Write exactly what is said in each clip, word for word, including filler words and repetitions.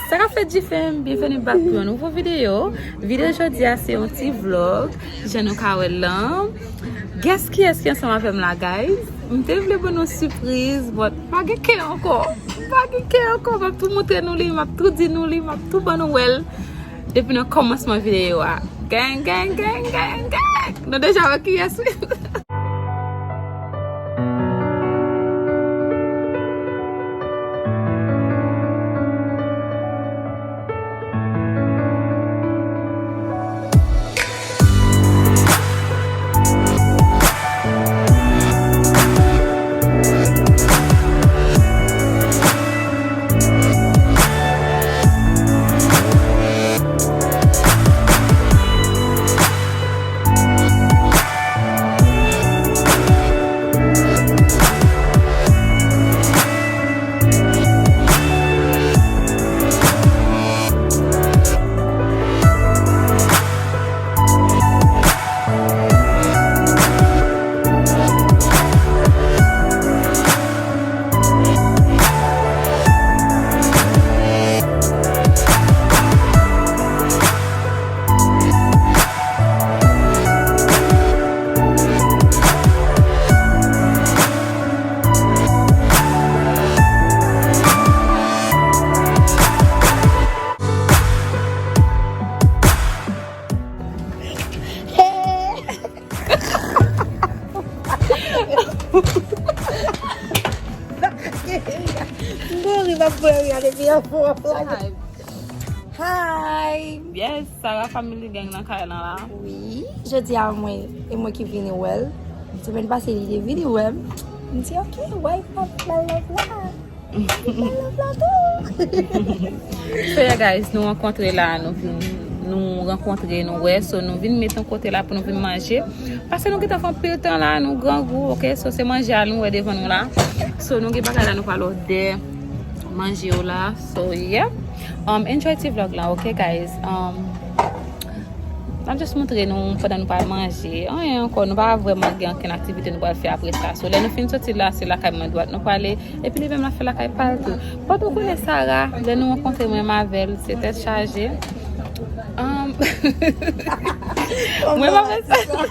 Sa k ap fèt, G Fam? Byenveni back pou yon nouvo videyo. Videyo jodi a se yon ti vlog, jan nou ka wè l lan. Guess kiyès ki ansanm avè m la, guys? M te vle ban nou sipriz, but m pa gen kè ankò. M pa gen kè ankò. M ap tou montre nou li, m ap tou di nou li, m ap tou ban nou wè l depi nan kòmansman videyo a. Gang, gang, gang, gang, gang! Nou deja wè kiyès wi. M mouri, m ap mouri depi yon fwa. Hi. Yes, Sarah Family Gang nan kay lan la. Wi, jodi a mwen, e mwen ki vini wè l. Semèn pase li te vini wè m. M di, "Ok, why not la love la?" Li fè love la tou. So yeah guys, nou rankontre la, nou vin, nou rankontre, nou wè, so nou vin met yon kote la pou nou vin manje. Paske nou gentan fè anpil tan la, nou grangou, ok? So se manje a nou wè devan nou la. So nou gen bagay la, nou pral òdè manje yo la. So yeah. Um, enjoy ti vlog la, ok guys? Um, N ap just montre nou pandan nou pral manje. Anyen ankò, nou pa vrèman gen ankenn aktivite nou pral fè apre sa. So, lè nou fin soti la, se lakay mwen dwat nou prale. Epi li menm l ap fè lakay pa l tou. But ou konnen Sarah, lè nou rankontre mwen menm avè l, se tèt chaje. Um, mwen menm avè Sarah,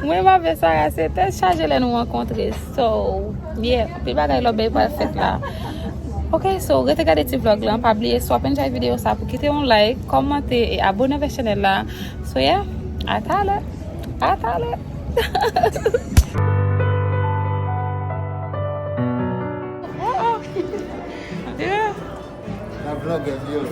mwen menm avè Sarah, se tèt chaje lè nou rankontre. So, yeah, anpil bagay lòbèy pral fèt la. Ok, so rete gade ti vlog lan. Pa bliye, si w ap enjoy videyo sa, pou kite yon like, kòmante e abone avèk chanèl la. So yeah, a talè. A talè. Yeah. La vlogger, yo.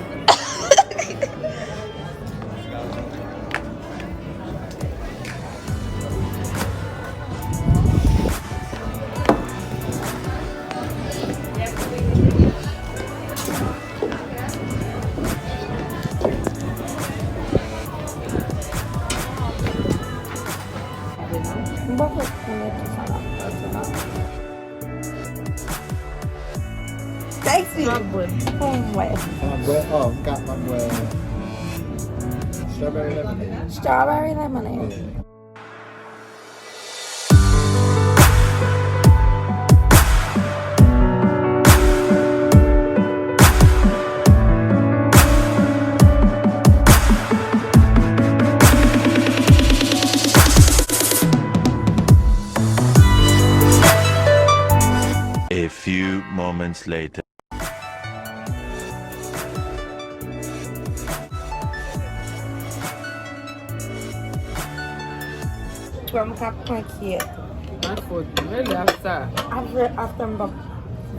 M poko konnen kisa l ap pase la. Sexy. Sa bwè. Pou mwen. M ap bwè, oh, m ka, m ap bwè strawberry lemonade. Strawberry lemonade. Yeah. A few moments later. Pran m k ap pran kiyèt. Mwen fòt, mwen la sa. Apre, apre m p ap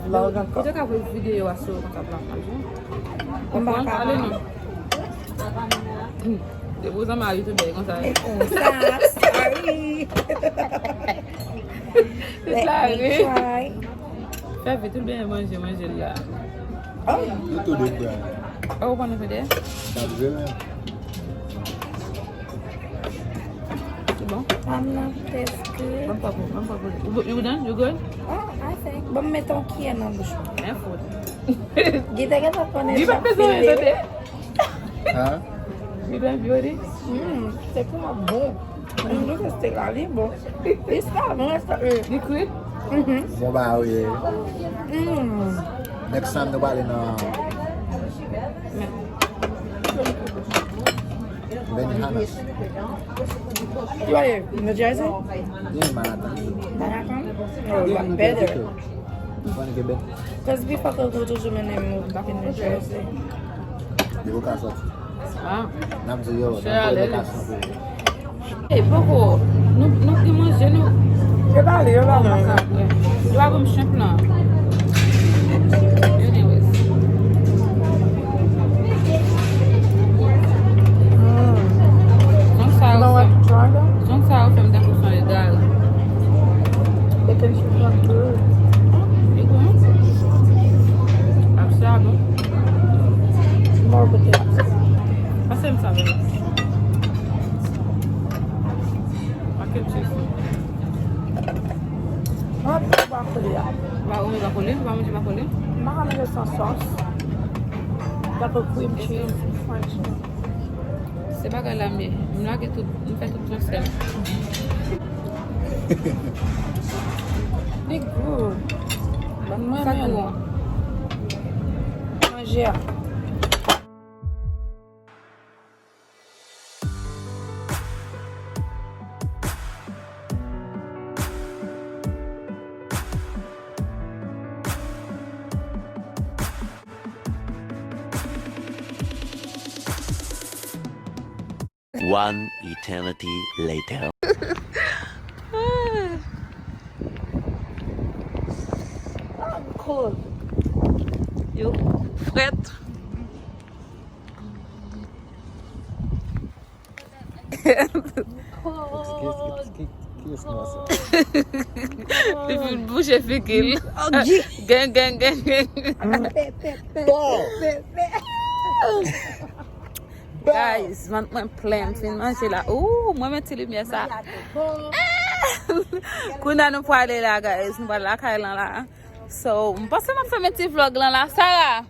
vlog ankò. Ou te ka fè videyo a sou konsa pou l ap manje. Mwen pa ka ale non. Depi w zanmi a youtubè konsa. E konsa, sorry. Let me try. Fè vit, ou byen manje, manje la. Oh. Nou tou de prè. Oh, ou pa nan fede? N ap jwe men. Se bon? Pam nan preske. Ban m pa pou, ban m pa pou. You, you done? You good? Oh, I think. Ban m met yon kiyè nan bouch mwen. Men fout. Gita gentan konnen. Li pa bezwen tande. Hein? You done, Beauty? Hmm, se kòman bon. Mwen tou teste la, li bon. Li sa, mwen sa, euh. Li kwi? Mhm. Bon ba wi. Mm. Next time nou prale nan Benihana. Where are you? New Jersey? Yeah, Manhattan. Manhattan? Oh, better. Because before I go to Germany, I moved back in New Jersey. Yo ka sòti. Ah. N ap di yo, n ap voye lokasyon pou yo. Ey, poko, nou, nou gen manje, nou. Yo pale, yo pale. Yo pa ban m shrimp lan. Anyways. Zong sa yo fè m, zong sa yo fè m tankou se yon egal. Li bon. Ap sa bon. Pase m sa, bebe. Mac and cheese. Mwen ap manje pa kole a. Ou pa, ou pa kole? Ou pa manje pa kole? M pa ka manje san sòs. Tankou cream cheese, French. Se bagay la m ye. M lage tout, m fè tout yon sèl. Li gou. Ban mwen menm. Manje a. One eternity later. I'm cold. Yo, frèt. Ki, ki, ki, ki, ki espas sa? Li fin bouche figi l. Gen, gen, gen, gen. Guys, vant mwen plen, m fin manje la. Ooh, mwen met ti limyè sa. Kounye a nou prale la, guys. Nou pral lakay lan la. So, m panse m ap fèmen ti vlog lan la. Sarah,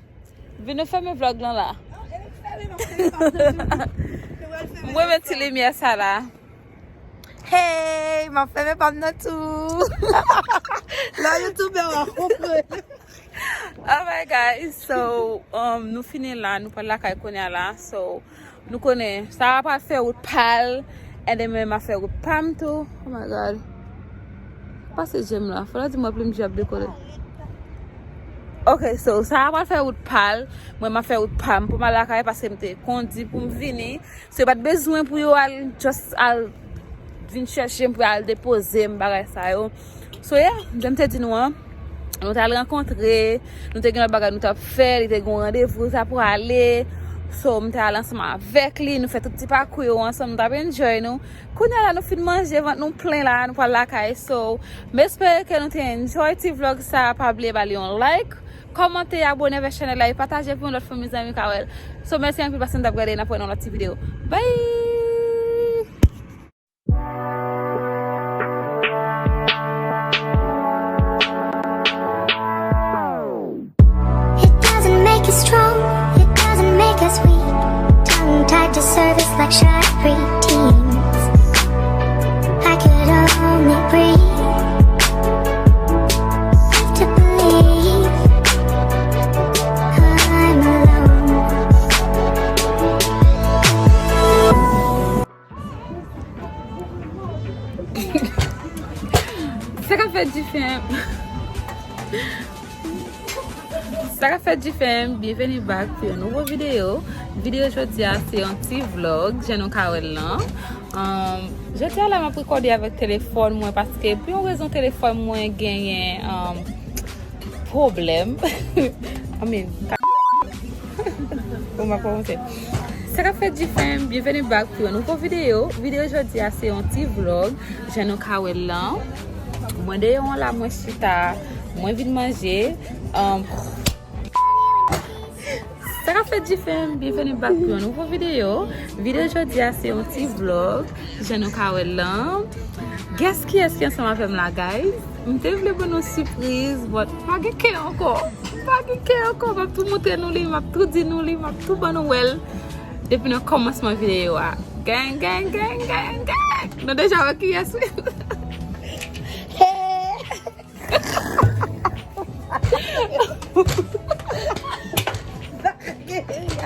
vin nou fèmen vlog lan la. M renmen ti limyè sa la. Hey, m ap fèmen pa m nan tou. Lè youtubè w a konprann. Alright guys, so um, nou fini la, nou pral lakay kounye a la. So, nou konnen, Sarah pral fè wout pa l, and then mwen m ap fè wout pa m tou. Oh my God. Pase je m la, fò la di mwen plim je ap dekole. Ok, so, Sarah pral fè wout pa l, mwen m ap fè wout pa m pou m al lakay, paske m te kondi pou m vini. So, yo pa t bezwen pou yo al, just al vin chèche m pou al depoze m, bagay sa yo. So, yeah, jan m te di nou an, nou t al rankontre, nou te gen lòt bagay nou t ap fè, li te gen yon randevou li t ap prale. So, m te al ansanm avèk li, nou fè tout ti pakou yo ansanm, nou t ap enjoy nou. Kounye a la, nou fin manje, vant nou plen la, nou pral lakay. So, m espere ke nou te enjoy ti vlog sa, pa bliye ba li yon like. Kòmante, abòne avèk chanèl la e pataje pou yon lòt fanmi zanmi ka wè l. So, mèsi anpil paske n t ap gade, n ap wè nan lòt ti videyo. Bye! It doesn't make you strong, it doesn't make us weak. Tongue tied to service like shy preteens. I could only breathe if to believe I'm alone. Sa k ap fèt dife? Sa k ap fèt dife? Byenveni back pou yon nouvo videyo. Videyo jodi a se yon ti vlog, jan nou ka wè l lan. Um, jodi a la m ap rekòde avèk telefòn mwen paske pou yon rezon telefòn mwen genyen um, pwoblèm. I mean, ka- oh, m ap kòmanse. Sa k ap fèt dife? Byenveni back pou yon nouvo videyo. Videyo jodi a se yon ti vlog, jan nou ka wè l lan. Mwen deyò an la, mwen chita, mwen vin manje. Um, Sa k ap fèt dife? Byenveni back pou yon nouvo videyo. Videyo jodi a se yon ti vlog, jan nou ka wè l lan. Guess kiyès ki ansanm avè m la, guys? M te vle ban nou sipriz, but pa gen kè ankò. Pa gen kè ankò. M ap tou montre nou li, m ap tou di nou li, m ap tou ban nou wè l depi nan kòmansman videyo a. Gang, gang, gang, gang, gang. Nou deja wè kiyès wi. Hey! Bagay.